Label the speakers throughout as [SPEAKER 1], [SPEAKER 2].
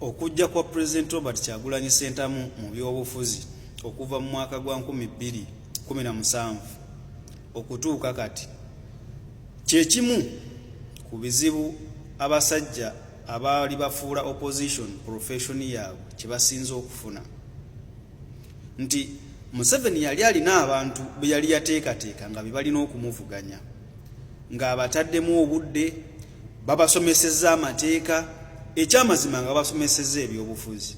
[SPEAKER 1] Okujja kwa Pulezidenti Robert Kyagulanyi Ssentamu mu byobufuzi okuva mu mwaka gwa 2017 okutuuka kati kye kimu ku bizibu abasajja abaali bafuula opposition profession yaabwe kye basinze okufuna nti Museveni yali alina abantu be yali yateekateeka nga be balina okumuvuganya ng'abataddemu obudde, babasomesezza amateeka, ekyamazima nga babasomesezza ebyobufuzi.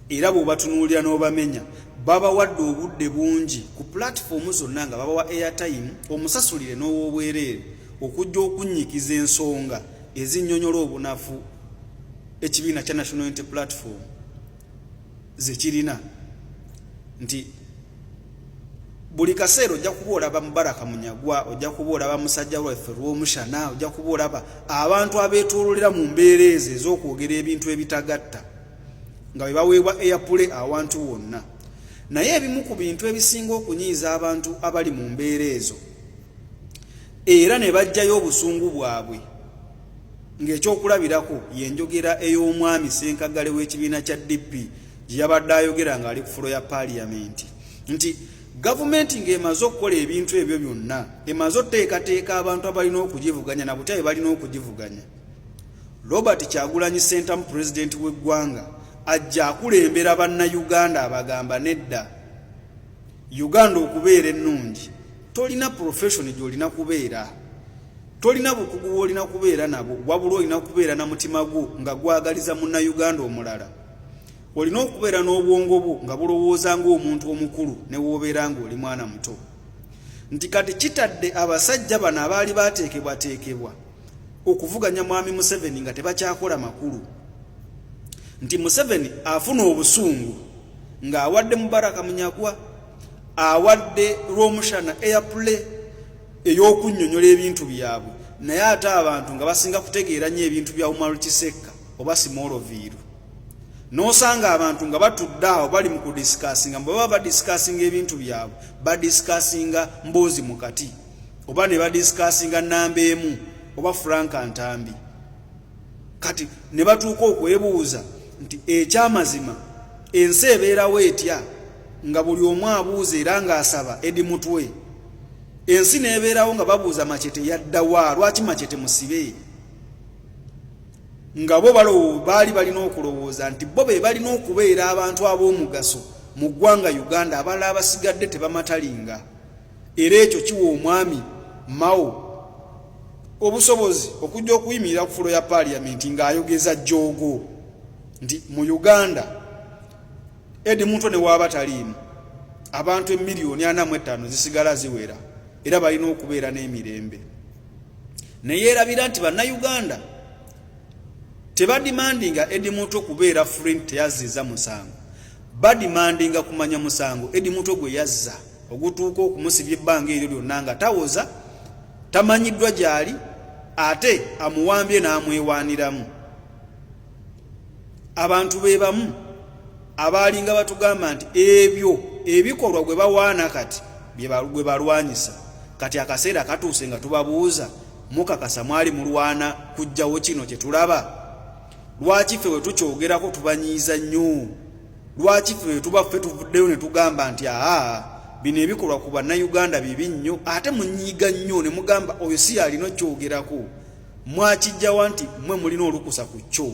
[SPEAKER 1] Era bw'obatunuulira n'obamenya, babawadde obudde bungi ku pulatifoomu zonna nga babawa airtime omusasulire n'ow'obwereere okujja okunnyikiza ensonga ezinnyonyola obunafu ekibiina kya National Unity Platform ze kirina nti buli kaseera ojja kuba olaba Mubaraka Munyagwa, ojja kuba olaba musajja waffe Rwomushana, ojja kuba olaba abantu abeetoololera mu mbeera ezo ez'okwogera ebintu ebitagatta nga bwe baweebwa airplay awantu wonna. Naye ebimu ku bintu ebisinga okunyiiza abantu abali mu mbeera ezo era ne baggyayo obusungu bwabwe ng'ekyokulabirako y'enjogera ey'omwami Ssenkaggale w'ekibiina kya DP gye yabadde ayogera ng'ali ku fulo ya Paaliyamenti nti gavumenti ng'emaze okukola ebintu ebyo byonna, emaze oteekateeka abantu abalina okugivuganya na butya bwe balina okugivuganya. Robert Kyagulanyi Ssentamu pulezidenti w'eggwanga ajja akulembera Bannayuganda abagamba nedda, Uganda okubeera ennungi tolina profession gy'olina kubeera, tolina bukugu bw'olina kubeera nabwo, wabula olina kubeera na mutima gwo nga gwagaliza Munnayuganda omulala. Olina okubeera n'obwongo bwo nga bulowooza ng'omuntu omukulu ne w'obeera ng'oli mwana muto. Nti kati kitadde abasajja bano abaali baateekebwateekebwa okuvuganya Mwami Museveni nga tebakyakola makulu. Nti Museveni afuna obusungu ng'awadde Mubaraka Munyagwa, awadde Rwomushana airplay ey'okunnyonnyola ebintu byabwe, naye ate abantu nga basinga kutegeera nnyo ebintu bya Umaru Kisekka oba Simoloviiru. N'osanga abantu nga batudde awo bali mu kudisikasinga, bwe baba badisikasinga ebintu byabwe badisikasinga mboozi mu kati oba ne badisikasinga nnamba emu oba Frank Ntambi. Kati ne batuuka okwebuuza nti ekyamazima ensi ebeerawo etya nga buli omu abuuza era ng'asaba Eddie Mutwe? Ensi n'ebeerawo nga babuuza Machete yaddawa, lwaki Machete musibe? Nga bo baali balina okulowooza nti bo be balina okubeera abantu ab'omugaso mu ggwanga Uganda, abalala abasigadde tebamatalinga. Era ekyo kiwa omwami Mao obusobozi okujja okuyimirira ku fulo ya Paaliyamenti ng'ayogeza jjoogo nti mu Uganda Eddie Mutwe ne waaba taliimu, abantu emiliyoni 45 zisigala ziwera era balina okubeera n'emirembe. Ne yeerabira nti Bannayuganda tebadimandinga Eddie Mutwe kubeera free nti teyazziza musango, badimandinga kumanya musango Eddie Mutwe gwe yazza ogutuuka okumusibya ebbanga eryo lyonna nga tawoza, tamanyiddwa gy'ali, ate amuwambye n'amwewaaniramu. Abantu be bamu abaalinga batugamba nti ebyo ebikolwa gwe bawaana kati gwe balwanyisa. Kati akaseera katuuse nga tubabuuza, mukakasa mwali mulwana kuggyawo kino kye tulaba? Lwaki ffe bwe tukyogerako tubanyiiza nnyo? Lwaki ffe bwe tuba ffe tuvuddeyo ne tugamba nti aa bino ebikolwa ku Bannayuganda bibi nnyo, ate munyiiga nnyo ne mugamba oyo si y'alina okukyogerako? Mwakiggyawa nti mmwe mulina olukusa ku kyo?